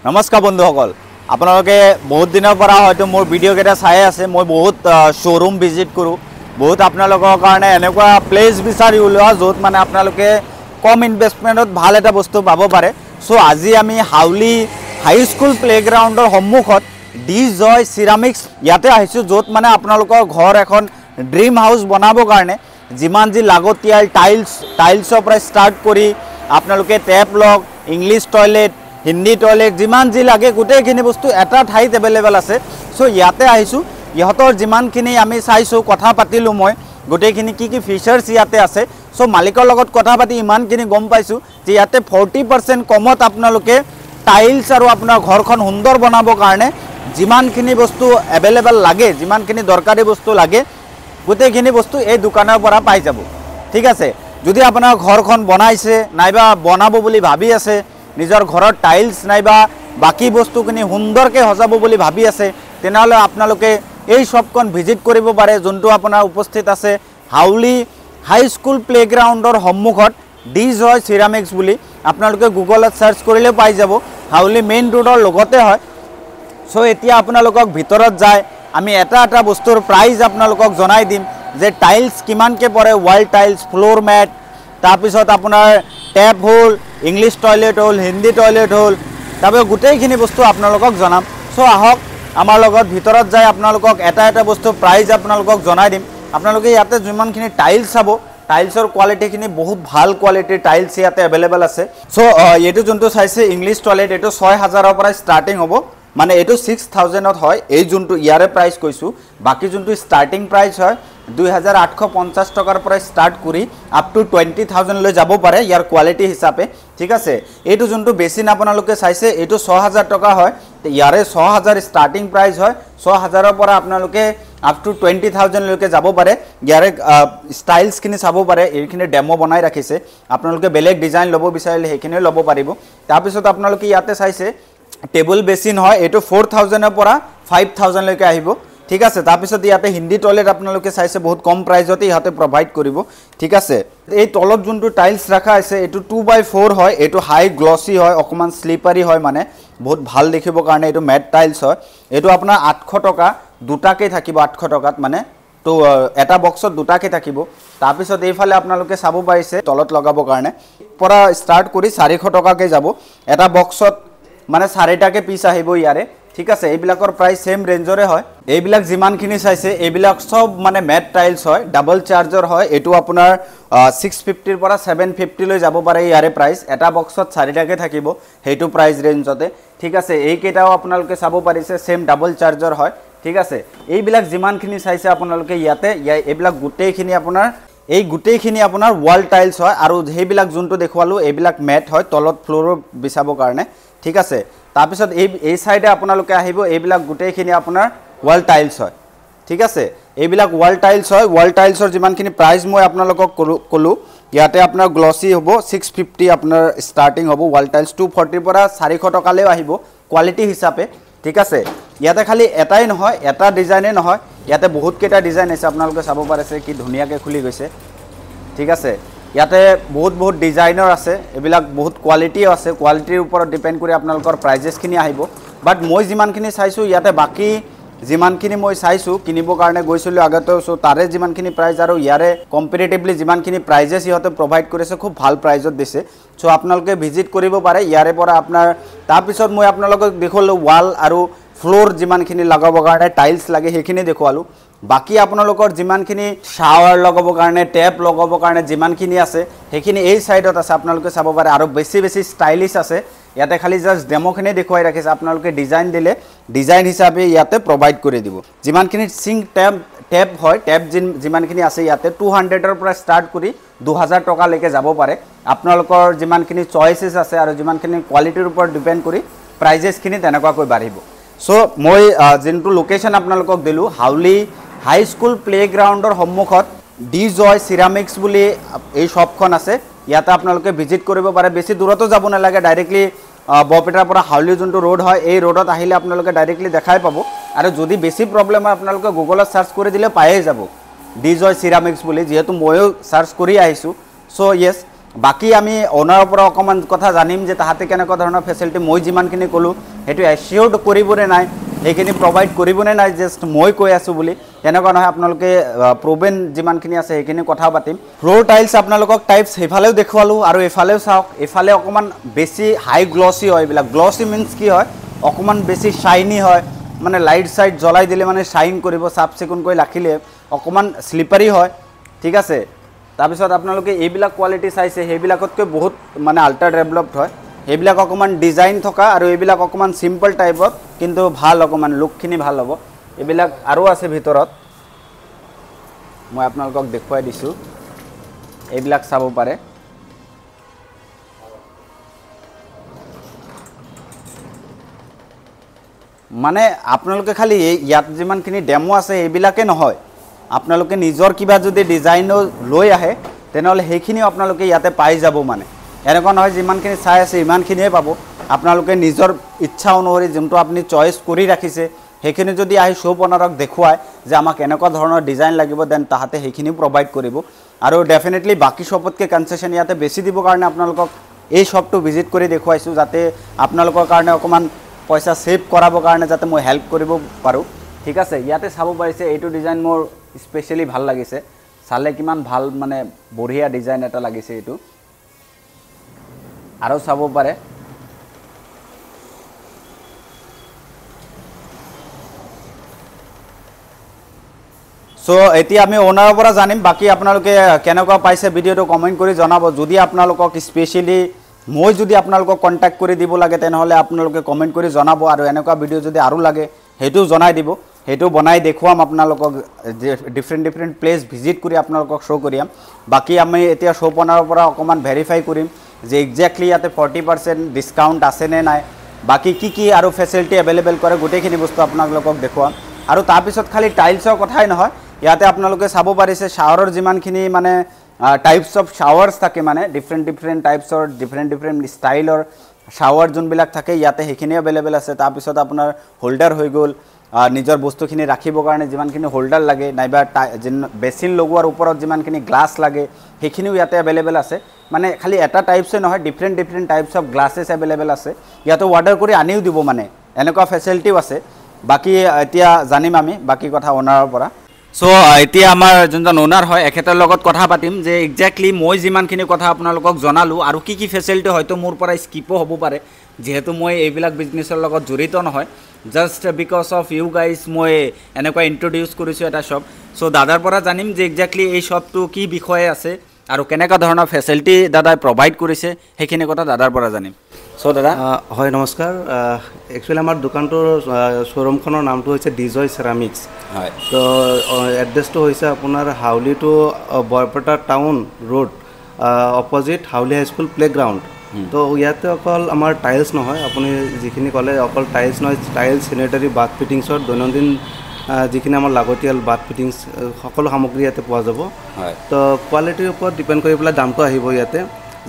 নমস্কাৰ বন্ধুসকল, আপোনালোকে বহুত দিনৰ পৰা হয়তো মোৰ ভিডিঅ'কেইটা চাই আছে। মই বহুত শ্ব'ৰুম ভিজিট কৰোঁ, বহুত আপোনালোকৰ কাৰণে এনেকুৱা প্লেচ বিচাৰি ওলোৱা য'ত মানে আপোনালোকে কম ইনভেষ্টমেণ্টত ভাল এটা বস্তু পাব পাৰে। চ' আজি আমি হাউলি হাইস্কুল প্লে'গ্ৰাউণ্ডৰ সন্মুখত ডি জয় চিৰামিক্স ইয়াতে আহিছোঁ, য'ত মানে আপোনালোকৰ ঘৰ এখন ড্ৰিম হাউচ বনাবৰ কাৰণে যিমান যি লাগতিয়াল টাইলছৰ পৰা ষ্টাৰ্ট কৰি আপোনালোকে টেপ লওক, ইংলিছ টয়লেট, হিন্দী টয়লেট, যিমান যি লাগে গোটেইখিনি বস্তু এটা ঠাইত এভেইলেবল আছে। চ' ইয়াতে আহিছোঁ, ইহঁতৰ যিমানখিনি আমি চাইছোঁ, কথা পাতিলোঁ মই গোটেইখিনি কি কি ফিচাৰ্ছ ইয়াতে আছে। চ' মালিকৰ লগত কথা পাতি ইমানখিনি গম পাইছোঁ যে ইয়াতে 40% কমত আপোনালোকে টাইলছ আৰু আপোনাৰ ঘৰখন সুন্দৰ বনাবৰ কাৰণে যিমানখিনি বস্তু এভেইলেবল লাগে, যিমানখিনি দৰকাৰী বস্তু লাগে, গোটেইখিনি বস্তু এই দোকানৰ পৰা পাই যাব। ঠিক আছে, যদি আপোনাৰ ঘৰখন বনাইছে নাইবা বনাব বুলি ভাবি আছে, নিজৰ ঘৰত টাইলছ নাইবা বাকী বস্তুখিনি সুন্দৰকৈ সজাব বুলি ভাবি আছে, তেনেহ'লে আপোনালোকে এই শ্বপখন ভিজিট কৰিব পাৰে, যোনটো আপোনাৰ উপস্থিত আছে হাউলি হাইস্কুল প্লে'গ্ৰাউণ্ডৰ সন্মুখত ডি জয় চিৰামিক্স বুলি। আপোনালোকে গুগলত চাৰ্চ কৰিলেও পাই যাব, হাউলি মেইন ৰোডৰ লগতে হয়। চ' এতিয়া আপোনালোকক ভিতৰত যায় আমি এটা এটা বস্তুৰ প্ৰাইচ আপোনালোকক জনাই দিম যে টাইলছ কিমানকৈ পৰে, ৱাল টাইলছ, ফ্ল'ৰ মেট, তাৰপিছত আপোনাৰ টেপ হ'ল, ইংলিছ টয়লেট হ'ল, হিন্দী টয়লেট হ'ল, তাৰপিছত গোটেইখিনি বস্তু আপোনালোকক জনাম। চ' আহক আমাৰ লগত ভিতৰত যাই আপোনালোকক এটা এটা বস্তু প্ৰাইচ আপোনালোকক জনাই দিম। আপোনালোকে ইয়াতে যিমানখিনি টাইলছ চাব, টাইলছৰ কোৱালিটিখিনি বহুত ভাল কোৱালিটিৰ টাইলছ ইয়াতে এভেইলেবল আছে। চ' এইটো যোনটো চাইছে ইংলিছ টয়লেট, এইটো 6000ৰ পৰা ষ্টাৰ্টিং হ'ব, মানে এইটো 6000ত হয়, এই যোনটো ইয়াৰে প্ৰাইচ কৈছোঁ। বাকী যোনটো ষ্টাৰ্টিং প্ৰাইচ হয় 2850 টকাৰ পৰা ষ্টাৰ্ট কৰি আপ টু 20,000লৈ যাব পাৰে ইয়াৰ কোৱালিটি হিচাপে। ঠিক আছে, এইটো যোনটো বেচিন আপোনালোকে চাইছে এইটো 6000 টকা হয়, ইয়াৰে 6000 ষ্টাৰ্টিং প্ৰাইচ হয়। 6000ৰ পৰা আপোনালোকে আপ টু 20,000লৈকে যাব পাৰে। ইয়াৰে ষ্টাইলছখিনি চাব পাৰে, এইখিনি ডেম' বনাই ৰাখিছে, আপোনালোকে বেলেগ ডিজাইন ল'ব বিচাৰিলে সেইখিনিও ল'ব পাৰিব। তাৰপিছত আপোনালোকে ইয়াতে চাইছে টেবুল বেচিন হয়, এইটো 4000ৰ পৰা 5000লৈকে আহিব। ঠিক আছে, তাৰপিছত ইয়াতে হিন্দী টয়লেট আপোনালোকে চাইছে বহুত কম প্ৰাইজতে ইহঁতে প্ৰভাইড কৰিব। ঠিক আছে, এই তলত যোনটো টাইলছ ৰখা আছে এইটো 2x4 হয়, এইটো হাই গ্লছি হয়, অকণমান শ্লিপাৰী হয়, মানে বহুত ভাল দেখিবৰ কাৰণে এইটো মেট টাইলছ হয়। এইটো আপোনাৰ 800 টকা, দুটাকৈ থাকিব 800 টকাত, মানে তো এটা বক্সত দুটাকৈ থাকিব। তাৰপিছত এইফালে আপোনালোকে চাব পাৰিছে তলত লগাবৰ কাৰণে পৰা ষ্টাৰ্ট কৰি 400 টকাকৈ যাব, এটা বক্সত মানে চাৰিটাকৈ পিচ আহিব ইয়াৰে। ঠিক আছে, এইবিলাকৰ প্ৰাইচ ছেম ৰেঞ্জৰে হয়। এইবিলাক যিমানখিনি চাইছে এইবিলাক চব মানে মেট টাইলছ হয়, ডাবল চাৰ্জৰ হয়। এইটো আপোনাৰ 650ৰ পৰা 750লৈ যাব পাৰে ইয়াৰে প্ৰাইচ, এটা বক্সত চাৰিটাকৈ থাকিব সেইটো প্ৰাইচ ৰেঞ্জতে। ঠিক আছে, এইকেইটাও আপোনালোকে চাব পাৰিছে ছেম ডাবল চাৰ্জৰ হয়। ঠিক আছে, এইবিলাক যিমানখিনি চাইছে আপোনালোকে ইয়াতে এইবিলাক গোটেইখিনি আপোনাৰ এই গোটেইখিনি আপোনাৰ ৱাল টাইলছ হয়, আৰু সেইবিলাক যোনটো দেখুৱালোঁ এইবিলাক মেট হয় তলত ফ্ল'ৰো বিচাবৰ কাৰণে। ঠিক আছে, তাৰপিছত এই চাইডে আপোনালোকে আহিব, এইবিলাক গোটেইখিনি আপোনাৰ ৱাল টাইলছ হয়। ঠিক আছে, এইবিলাক ৱাল টাইলছ হয়। ৱাল টাইলছৰ যিমানখিনি প্ৰাইচ মই আপোনালোকক ক'লোঁ, ইয়াতে আপোনাৰ গ্লছি হ'ব 650 আপোনাৰ ষ্টাৰ্টিং হ'ব ৱাল টাইলছ, 240ৰ পৰা 400 টকালৈও আহিব কোৱালিটি হিচাপে। ঠিক আছে, ইয়াতে খালি এটাই নহয়, এটা ডিজাইনেই নহয়, ইয়াতে বহুতকেইটা ডিজাইন আছে, আপোনালোকে চাব পাৰিছে কি ধুনীয়াকৈ খুলি গৈছে। ঠিক আছে, ইয়াতে বহুত বহুত ডিজাইনৰ আছে, এইবিলাক বহুত কোৱালিটিও আছে, কোৱালিটিৰ ওপৰত ডিপেণ্ড কৰি আপোনালোকৰ প্ৰাইজেছখিনি আহিব। বাট মই যিমানখিনি চাইছোঁ ইয়াতে বাকী যিমানখিনি মই চাইছোঁ কিনিবৰ কাৰণে গৈছিলোঁ আগতেও, চ' তাৰে যিমানখিনি প্ৰাইজ আৰু ইয়াৰে কম্পেৰেটিভলি যিমানখিনি প্ৰাইজেছ ইহঁতে প্ৰভাইড কৰিছে খুব ভাল প্ৰাইজত দিছে। চ' আপোনালোকে ভিজিট কৰিব পাৰে ইয়াৰে পৰা আপোনাৰ। তাৰপিছত মই আপোনালোকক দেখুৱালোঁ ৱাল আৰু ফ্ল'ৰ যিমানখিনি লগাবৰ কাৰণে টাইলছ লাগে সেইখিনি দেখুৱালোঁ। বাকী আপোনালোকৰ যিমানখিনি শ্বাৱাৰ লগাবৰ কাৰণে, টেপ লগাবৰ কাৰণে যিমানখিনি আছে সেইখিনি এই ছাইডত আছে, আপোনালোকে চাব পাৰে। আৰু বেছি বেছি ষ্টাইলিছ আছে, ইয়াতে খালি জাষ্ট ডেম'খিনি দেখুৱাই ৰাখিছে, আপোনালোকে ডিজাইন দিলে ডিজাইন হিচাপে ইয়াতে প্ৰভাইড কৰি দিব। যিমানখিনি চিংক টেপ হয়, টেপ যিমানখিনি আছে ইয়াতে 200ৰ পৰা ষ্টাৰ্ট কৰি 2000 টকালৈকে যাব পাৰে। আপোনালোকৰ যিমানখিনি চইচেছ আছে আৰু যিমানখিনি কোৱালিটিৰ ওপৰত ডিপেণ্ড কৰি প্ৰাইজেছখিনি তেনেকুৱাকৈ বাঢ়িব। চ' মই যোনটো লোকেশ্যন আপোনালোকক দিলোঁ, হাউলি হাইস্কুল প্লে'গ্ৰাউণ্ডৰ সন্মুখত ডি জয় চিৰামিক্স বুলি এই শ্বপখন আছে, ইয়াতে আপোনালোকে ভিজিট কৰিব পাৰে। বেছি দূৰতো যাব নালাগে, ডাইৰেক্টলি বৰপেটাৰ পৰা হাউলি যোনটো ৰোড হয় এই ৰোডত আহিলে আপোনালোকে ডাইৰেক্টলি দেখাই পাব। আৰু যদি বেছি প্ৰব্লেম হয় আপোনালোকে গুগলত চাৰ্চ কৰি দিলে পায়ে যাব ডি জয় চিৰামিক্স বুলি, যিহেতু ময়ো চাৰ্চ কৰি আহিছোঁ। চ' য়েছ, বাকী আমি অ'নাৰৰ পৰা অকণমান কথা জানিম যে তাহাঁতে কেনেকুৱা ধৰণৰ ফেচিলিটি, মই যিমানখিনি ক'লোঁ সেইটো এচিয়ৰ্ড কৰিবনে নাই, সেইখিনি প্ৰভাইড কৰিবনে নাই, জাষ্ট মই কৈ আছোঁ বুলি তেনেকুৱা নহয়। আপোনালোকে প্ৰুভেন যিমানখিনি আছে সেইখিনি কথা পাতিম। ফ্ল'ৰ টাইলছ আপোনালোকক টাইপছ সেইফালেও দেখুৱালোঁ আৰু এইফালেও চাওক, এইফালে অকণমান বেছি হাই গ্লছি হয়। এইবিলাক গ্লছি মিনছ কি হয়, অকণমান বেছি শ্বাইনি হয়, মানে লাইট চাইট জ্বলাই দিলে মানে শ্বাইন কৰিব, চাফ চিকুণকৈ ৰাখিলে অকণমান শ্লিপাৰী হয়, ঠিক আছে। তাৰপিছত আপোনালোকে এইবিলাক কোৱালিটি চাইছে, সেইবিলাকতকৈ বহুত মানে আল্ট্ৰা ডেভেলপড হয়। সেইবিলাক অকণমান ডিজাইন থকা আৰু এইবিলাক অকণমান চিম্পল টাইপত, কিন্তু ভাল, অকণমান লুকখিনি ভাল হ'ব। এইবিলাক আৰু আছে ভিতৰত, মই আপোনালোকক দেখুৱাই দিছোঁ, এইবিলাক চাব পাৰে। মানে আপোনালোকে খালি এই ইয়াত যিমানখিনি ডেমো আছে এইবিলাকে নহয়, আপোনালোকে নিজৰ কিবা যদি ডিজাইনো লৈ আহে তেনেহ'লে সেইখিনিও আপোনালোকে ইয়াতে পাই যাব। মানে এনেকুৱা নহয় যিমানখিনি চাই আছে ইমানখিনিয়ে পাব, আপোনালোকে নিজৰ ইচ্ছা অনুসৰি যোনটো আপুনি চইচ কৰি ৰাখিছে সেইখিনি যদি আহি শ্বপ অ'নাৰক দেখুৱায় যে আমাক এনেকুৱা ধৰণৰ ডিজাইন লাগিব, then তাহাঁতে সেইখিনিও প্ৰভাইড কৰিব। আৰু ডেফিনেটলি বাকী শ্বপতকৈ কনচেশ্যন ইয়াতে বেছি দিবৰ কাৰণে আপোনালোকক এই শ্বপটো ভিজিট কৰি দেখুৱাইছোঁ, যাতে আপোনালোকৰ কাৰণে অকণমান পইচা ছেভ কৰাবৰ কাৰণে যাতে মই হেল্প কৰিব পাৰোঁ, ঠিক আছে। ইয়াতে চাব পাৰিছে এইটো ডিজাইন মোৰ স্পেচিয়েলি ভাল লাগিছে, চালে কিমান ভাল, মানে বঢ়িয়া ডিজাইন এটা লাগিছে এইটো। আৰু চাব পাৰে, চ' এতিয়া আমি অ'নাৰৰ পৰা জানিম। বাকী আপোনালোকে কেনেকুৱা পাইছে ভিডিঅ'টো কমেণ্ট কৰি জনাব। যদি আপোনালোকক স্পেচিয়েলি মই যদি আপোনালোকক কণ্টেক্ট কৰি দিব লাগে তেনেহ'লে আপোনালোকে কমেণ্ট কৰি জনাব, আৰু এনেকুৱা ভিডিঅ' যদি আৰু লাগে সেইটোও জনাই দিব, সেইটো বনাই দেখুৱাম আপোনালোকক, ডিফাৰেণ্ট ডিফাৰেণ্ট প্লেচ ভিজিট কৰি আপোনালোকক শ্ব' কৰিম। বাকী আমি এতিয়া শ্বপ অ'নাৰৰ পৰা অকণমান ভেৰিফাই কৰিম যে একজেক্টলি ইয়াতে 40% ডিছকাউণ্ট আছেনে নাই, বাকী কি কি আৰু ফেচিলিটি এভেইলেবল কৰে, গোটেইখিনি বস্তু আপোনালোকক দেখুৱাম। আৰু তাৰপিছত খালি টাইলছৰ কথাই নহয়, ইয়াতে আপোনালোকে চাব পাৰিছে শ্বাৱাৰৰ যিমানখিনি মানে টাইপছ অফ শ্বাৱাৰ্ছ থাকে, মানে ডিফাৰেণ্ট ডিফাৰেণ্ট টাইপছৰ ডিফাৰেণ্ট ডিফাৰেণ্ট ষ্টাইলৰ শ্বাৱাৰ যোনবিলাক থাকে ইয়াতে সেইখিনি এভেইলেবল আছে। তাৰপিছত আপোনাৰ হোল্ডাৰ হৈ গ'ল, নিজৰ বস্তুখিনি ৰাখিবৰ কাৰণে যিমানখিনি হোল্ডাৰ লাগে, নাইবা বেচিন লগোৱাৰ ওপৰত যিমানখিনি গ্লাছ লাগে সেইখিনিও ইয়াতে এভেইলেবল আছে। মানে খালি এটা টাইপছে নহয়, different different types of glasses available আছে। ইয়াতে অৰ্ডাৰ কৰি আনিও দিব, মানে এনেকুৱা ফেচিলিটিও আছে। বাকী এতিয়া জানিম আমি বাকী কথা অ'নাৰৰ পৰা। চ' এতিয়া আমাৰ যোনজন অ'নাৰ হয় এখেতৰ লগত কথা পাতিম যে একজেক্টলি মই যিমানখিনি কথা আপোনালোকক জনালোঁ আৰু কি কি ফেচিলিটি হয়তো মোৰ পৰা স্কিপো হ'ব পাৰে, যিহেতু মই এইবিলাক বিজনেছৰ লগত জড়িত নহয়। Just because of you guys মই এনেকুৱা ইণ্ট্ৰডিউচ কৰিছোঁ এটা শ্বপ। চ' দাদাৰ পৰা জানিম যে একজেক্টলি এই শ্বপটো কি বিষয়ে আছে আৰু কেনেকুৱা ধৰণৰ ফেচিলিটি দাদাই প্ৰভাইড কৰিছে, সেইখিনি কথা দাদাৰ পৰা জানিম। চ' দাদা। হয় নমস্কাৰ। একচুৱেলি আমাৰ দোকানটোৰ শ্ব'ৰুমখনৰ নামটো হৈছে ডিজয় চেৰামিক্স। হয়। তো এড্ৰেছটো হৈছে আপোনাৰ Howly to Barpeta town road, opposite Howly high school playground. তো ইয়াতে অকল আমাৰ টাইলছ নহয়, আপুনি যিখিনি ক'লে অকল টাইলছ নহয়, টাইলছ, চেনিটাৰী, বাথ ফিটিংছৰ দৈনন্দিন যিখিনি আমাৰ লাগতিয়াল বাথ ফিটিংছ সকলো সামগ্ৰী ইয়াতে পোৱা যাব। হয়। তো কোৱালিটিৰ ওপৰত ডিপেণ্ড কৰি পেলাই দামটো আহিব ইয়াতে।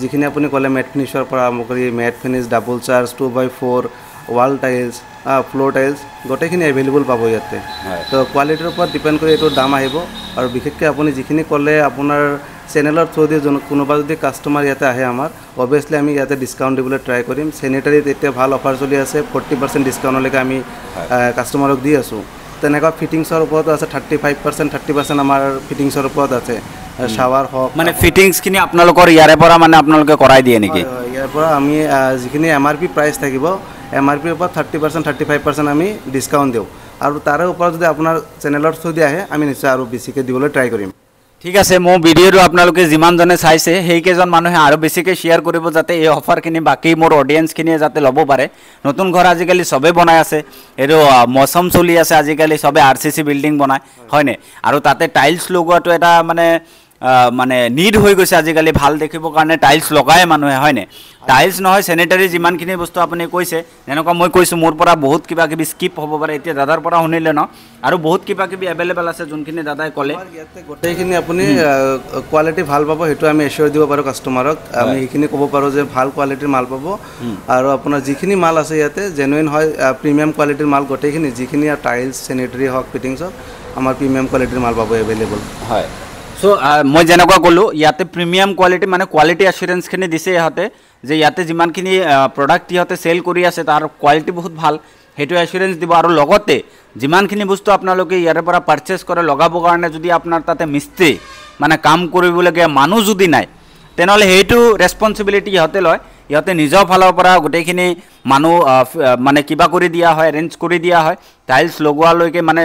যিখিনি আপুনি ক'লে মেট ফিনিছৰ পৰা আৰম্ভ কৰি matte finish, double charge, 2x4, wall tiles, floor tiles গোটেইখিনি এভেইলেবল পাব ইয়াতে। তো কোৱালিটিৰ ওপৰত ডিপেণ্ড কৰি এইটো দাম আহিব। আৰু বিশেষকৈ আপুনি যিখিনি ক'লে আপোনাৰ চেনেলৰ থ্ৰু দি কোনোবা যদি কাষ্টমাৰ ইয়াতে আহে আমাৰ, অভিয়াছলি আমি ইয়াতে ডিছকাউণ্ট দিবলৈ ট্ৰাই কৰিম। চেনিটাৰীত এতিয়া ভাল অফাৰ চলি আছে, 40% ডিছকাউণ্টলৈকে আমি কাষ্টমাৰক দি আছোঁ। তেনেকুৱা ফিটিংছৰ ওপৰতো আছে, 35%, 30% আমাৰ ফিটিংছৰ ওপৰত আছে। শ্বাৱাৰ হওক, মানে ফিটিংছখিনি আপোনালোকৰ ইয়াৰে পৰা মানে আপোনালোকে কৰাই দিয়ে নেকি? হয়, ইয়াৰ পৰা আমি যিখিনি MRP price থাকিব, MRPৰ ওপৰত 30%, 35% আমি ডিছকাউণ্ট দিওঁ। আৰু তাৰে ওপৰত যদি আপোনাৰ চেনেলৰ থ্ৰু দি আহে আমি নিশ্চয় আৰু বেছিকৈ দিবলৈ ট্ৰাই কৰিম। ঠিক আছে, মোৰ ভিডিঅ'টো আপোনালোকে যিমানজনে চাইছে সেইকেইজন মানুহে আৰু বেছিকৈ শ্বেয়াৰ কৰিব, যাতে এই অফাৰখিনি বাকী মোৰ অডিয়েঞ্চখিনিয়ে যাতে ল'ব পাৰে। নতুন ঘৰ আজিকালি চবেই বনাই আছে, এইটো মৌচম চলি আছে, আজিকালি চবে RCC building বনায়, হয়নে? আৰু তাতে টাইলছ লগোৱাটো এটা মানে মানে নিড হৈ গৈছে আজিকালি, ভাল দেখিবৰ কাৰণে টাইলছ লগায় মানুহে, হয়নে? টাইলছ নহয়, চেনিটাৰী যিমানখিনি বস্তু আপুনি কৈছে, যেনেকুৱা মই কৈছোঁ মোৰ পৰা বহুত কিবা কিবি স্কিপ হ'ব পাৰে, এতিয়া দাদাৰ পৰা শুনিলে ন, আৰু বহুত কিবা কিবি এভেইলেবল আছে যোনখিনি দাদাই ক'লে। ইয়াতে গোটেইখিনি আপুনি কোৱালিটি ভাল পাব, সেইটো আমি এশ্যোৰ দিব পাৰোঁ কাষ্টমাৰক। আমি সেইখিনি ক'ব পাৰোঁ যে ভাল কোৱালিটিৰ মাল পাব। আৰু আপোনাৰ যিখিনি মাল আছে ইয়াতে জেনুইন হয়, প্ৰিমিয়াম কোৱালিটিৰ মাল গোটেইখিনি, যিখিনি টাইলছ, চেনিটাৰী হওক, ফিটিংছ হওক, আমাৰ প্ৰিমিয়াম কোৱালিটিৰ মাল পাব এভেইলেবল। হয়। চ' মই যেনেকুৱা ক'লোঁ, ইয়াতে প্ৰিমিয়াম কোৱালিটি মানে কোৱালিটি এচুৰেঞ্চখিনি দিছে ইহঁতে, যে ইয়াতে যিমানখিনি প্ৰডাক্ট ইহঁতে চেল কৰি আছে তাৰ কোৱালিটি বহুত ভাল, সেইটো এচুৰেঞ্চ দিব। আৰু লগতে যিমানখিনি বস্তু আপোনালোকে ইয়াৰে পৰা পাৰচেছ কৰে লগাবৰ কাৰণে, যদি আপোনাৰ তাতে মিস্ত্ৰী মানে কাম কৰিবলগীয়া মানুহ যদি নাই, তেনেহ'লে সেইটো ৰেচপনচিবিলিটি ইহঁতে লয়। ইহঁতে নিজৰ ফালৰ পৰা গোটেইখিনি মানুহ মানে কিবা কৰি দিয়া হয়, এৰেঞ্জ কৰি দিয়া হয়। টাইলছ লগোৱালৈকে মানে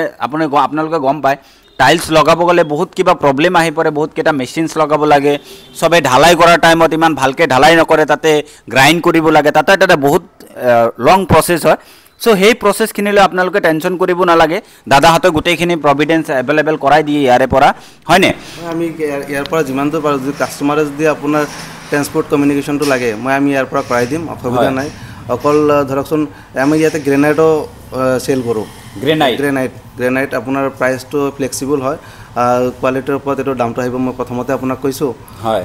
আপোনালোকে গম পায়, টাইলছ লগাব গ'লে বহুত কিবা প্ৰব্লেম আহি পৰে, বহুতকেইটা মেচিনছ লগাব লাগে, চবে ঢালাই কৰাৰ টাইমত ইমান ভালকৈ ঢালাই নকৰে, তাতে গ্ৰাইণ্ড কৰিব লাগে, তাতে তাতে বহুত লং প্ৰচেছ হয়। চ' সেই প্ৰচেছখিনিলৈ আপোনালোকে টেনশ্যন কৰিব নালাগে, দাদাহঁতে গোটেইখিনি প্ৰভিডেঞ্চ এভেইলেবল কৰাই দিয়ে ইয়াৰে পৰা, হয়নে? আমি ইয়াৰ পৰা যিমানটো পাৰোঁ, যদি কাষ্টমাৰে যদি আপোনাৰ ট্ৰেন্সপৰ্ট কমিউনিকেশ্যনটো লাগে, আমি ইয়াৰ পৰা কৰাই দিম, অসুবিধা নাই। অকল ধৰকচোন আমি ইয়াতে গ্ৰেনাইটো চেল কৰোঁ। গ্ৰেনাইট আপোনাৰ প্ৰাইচটো ফ্লেক্সিবল হয়, কোৱালিটিৰ ওপৰত এইটো দামটো আহিব, মই প্ৰথমতে আপোনাক কৈছোঁ।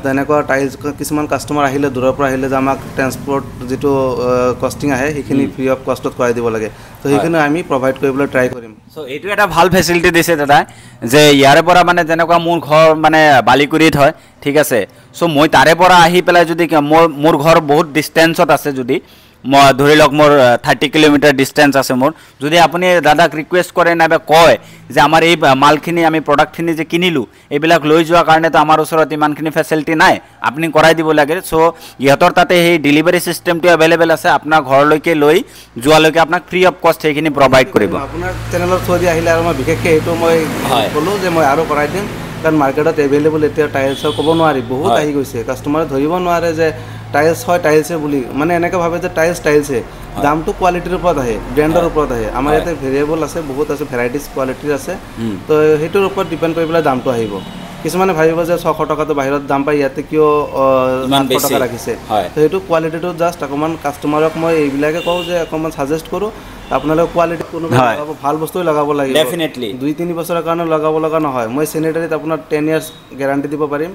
তেনেকুৱা টাইলছ কিছুমান কাষ্টমাৰ আহিলে, দূৰৰ পৰা আহিলে যে আমাক ট্ৰেন্সপৰ্ট যিটো কষ্টিং আহে সেইখিনি ফ্ৰী অফ কষ্টত কৰাই দিব লাগে, তো সেইখিনি আমি প্ৰভাইড কৰিবলৈ ট্ৰাই কৰিম। চ' এইটো এটা ভাল ফেচিলিটি দিছে দাদাই, যে ইয়াৰে পৰা মানে যেনেকুৱা মোৰ ঘৰ মানে বালিকুৰিত হয়, ঠিক আছে, চ' মই তাৰে পৰা আহি পেলাই যদি মোৰ ঘৰ বহুত ডিষ্টেঞ্চত আছে, যদি মই ধৰি লওক মোৰ 30 কিলোমিটাৰ ডিষ্টেঞ্চ আছে মোৰ, যদি আপুনি দাদাক ৰিকুৱেষ্ট কৰে নাইবা কয় যে আমাৰ এই মালখিনি আমি প্ৰডাক্টখিনি যে কিনিলোঁ এইবিলাক লৈ যোৱাৰ কাৰণেতো আমাৰ ওচৰত ইমানখিনি ফেচিলিটি নাই, আপুনি কৰাই দিব লাগে। চ' ইহঁতৰ তাতে সেই ডেলিভাৰী চিষ্টেমটো এভেইলেবল আছে, আপোনাৰ ঘৰলৈকে লৈ যোৱালৈকে আপোনাক ফ্ৰী অফ কষ্ট সেইখিনি প্ৰভাইড কৰিব। আপোনাৰ চেনেলৰ থ্ৰুদি আহিলে আৰু মই বিশেষকৈ সেইটো মই ক'লোঁ যে মই আৰু কৰাই দিম, কাৰণ মাৰ্কেটত এভেইলেবল এতিয়া টাইলছৰ ক'ব নোৱাৰি, বহুত আহি গৈছে, কাষ্টমাৰে ধৰিব নোৱাৰে যে টাইলছ হয় টাইলছে বুলি, মানে এনেকৈ ভাবে যে টাইলছ টাইলছে। দামটো কোৱালিটিৰ ওপৰত আহে, ব্ৰেণ্ডৰ ওপৰত আহে। আমাৰ ইয়াতে ভেৰিয়েবল আছে, বহুত আছে, ভেৰাইটিজ কোৱালিটিৰ আছে, তো সেইটোৰ ওপৰত ডিপেণ্ড কৰি পেলাই দামটো আহিব। কিছুমানে ভাবিব যে 600 টকাটো বাহিৰত দাম পায়, ইয়াতে কিয় 700 টকা ৰাখিছে। তো সেইটো কোৱালিটিটো জাষ্ট অকণমান কাষ্টমাৰক মই এইবিলাকে কওঁ যে অকণমান ছাজেষ্ট কৰোঁ, আপোনালোকে কোৱালিটি কোনোবা ভাল বস্তুৱে লগাব লাগিব, ডেফিনেটলি 2-3 বছৰৰ কাৰণে লগাব লগা নহয়। মই চেনিটাৰীত আপোনাৰ 10 ইয়াৰ্ছ গেৰাণ্টি দিব পাৰিম,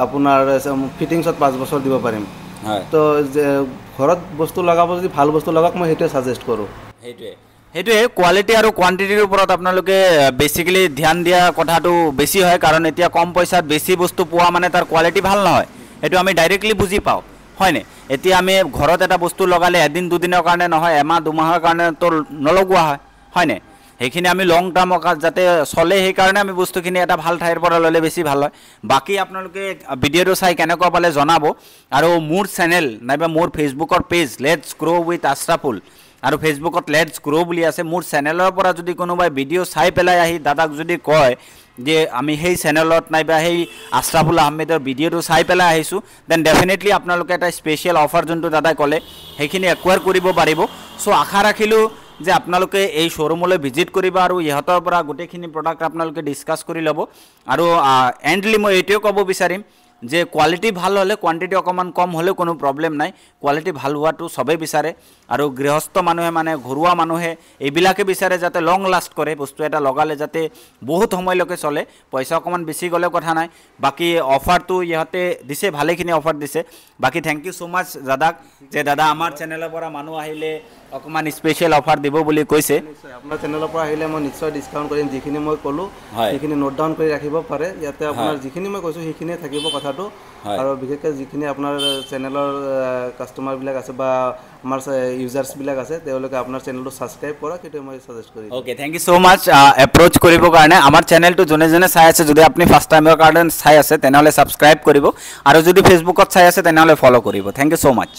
আপোনাৰ ফিটিংছত 5 বছৰ দিব পাৰিম। তো ঘৰত বস্তু লগাব যদি ভাল বস্তু লগাওক, মই সেইটোৱে ছাজেষ্ট কৰোঁ। সেইটোৱে কোৱালিটি আৰু কোৱাণ্টিটিৰ ওপৰত আপোনালোকে বেচিকেলি ধ্যান দিয়া কথাটো বেছি হয়, কাৰণ এতিয়া কম পইচাত বেছি বস্তু পোৱা মানে তাৰ কোৱালিটি ভাল নহয়, সেইটো আমি ডাইৰেক্টলি বুজি পাওঁ, হয়নে? এতিয়া আমি ঘৰত এটা বস্তু লগালে এদিন দুদিনৰ কাৰণে নহয়, এমাহ দুমাহৰ কাৰণেতো নলগোৱা হয়, হয়নে? সেইখিনি আমি লং টাৰ্মৰ যাতে চলে সেইকাৰণে আমি বস্তুখিনি এটা ভাল ঠাইৰ পৰা ল'লে বেছি ভাল হয়। বাকী আপোনালোকে ভিডিঅ'টো চাই কেনেকুৱা পালে জনাব, আৰু মোৰ চেনেল নাইবা মোৰ ফেচবুকৰ page let's grow with Ashraful আৰু ফেচবুকত let's গ্ৰ' বুলি আছে, মোৰ চেনেলৰ পৰা যদি কোনোবাই ভিডিঅ' চাই পেলাই আহি দাদাক যদি কয় যে আমি সেই চেনেলত নাইবা সেই আশ্ৰাফুল আহমেদৰ ভিডিঅ'টো চাই পেলাই আহিছোঁ, then definitely আপোনালোকে এটা স্পেচিয়েল অফাৰ যোনটো দাদাই ক'লে সেইখিনি একুৱায়াৰ কৰিব পাৰিব। চ' আশা ৰাখিলোঁ যে আপোনালোকে এই শ্ব'ৰুমলৈ ভিজিট কৰিব আৰু ইহঁতৰ পৰা গোটেইখিনি প্ৰডাক্ট আপোনালোকে ডিছকাছ কৰি ল'ব। আৰু এণ্ডলি মই এইটোৱে ক'ব বিচাৰিম যে কোৱালিটি ভাল হ'লে কোৱাণ্টিটি অকণমান কম হ'লেও কোনো প্ৰব্লেম নাই, কোৱালিটি ভাল হোৱাটো চবেই বিচাৰে আৰু গৃহস্থ মানুহে মানে ঘৰুৱা মানুহে এইবিলাকে বিচাৰে যাতে লং লাষ্ট কৰে, বস্তু এটা লগালে যাতে বহুত সময়লৈকে চলে, পইচা অকণমান বেছি গ'লেও কথা নাই। বাকী অফাৰটো ইহঁতে দিছে, ভালেখিনি অফাৰ দিছে। বাকী thank you so মাছ দাদাক, যে দাদা আমাৰ চেনেলৰ পৰা মানুহ আহিলে অকণমান স্পেচিয়েল অফাৰ দিব বুলি কৈছে। আপোনাৰ চেনেলৰ পৰা আহিলে মই নিশ্চয় ডিছকাউণ্ট কৰিম, যিখিনি মই ক'লোঁ সেইখিনি নোট ডাউন কৰি ৰাখিব পাৰে। ইয়াতে আপোনাৰ যিখিনি মই কৈছোঁ সেইখিনিয়ে থাকিব কথাটো, আৰু বিশেষকৈ যিখিনি আপোনাৰ চেনেলৰ কাষ্টমাৰবিলাক আছে বা আমাৰ ইউজাৰ্ছবিলাক আছে, তেওঁলোকে আপোনাৰ চেনেলটো ছাবস্ক্ৰাইব কৰক, সেইটো মই ছাজেষ্ট কৰিম। Okay, thank you so much approach কৰিবৰ কাৰণে। আমাৰ চেনেলটো যোনে যোনে চাই আছে, যদি আপুনি ফাৰ্ষ্ট টাইমৰ কাৰণে চাই আছে তেনেহ'লে ছাবস্ক্ৰাইব কৰিব, আৰু যদি ফেচবুকত চাই আছে তেনেহ'লে ফ'ল' কৰিব। Thank you so much.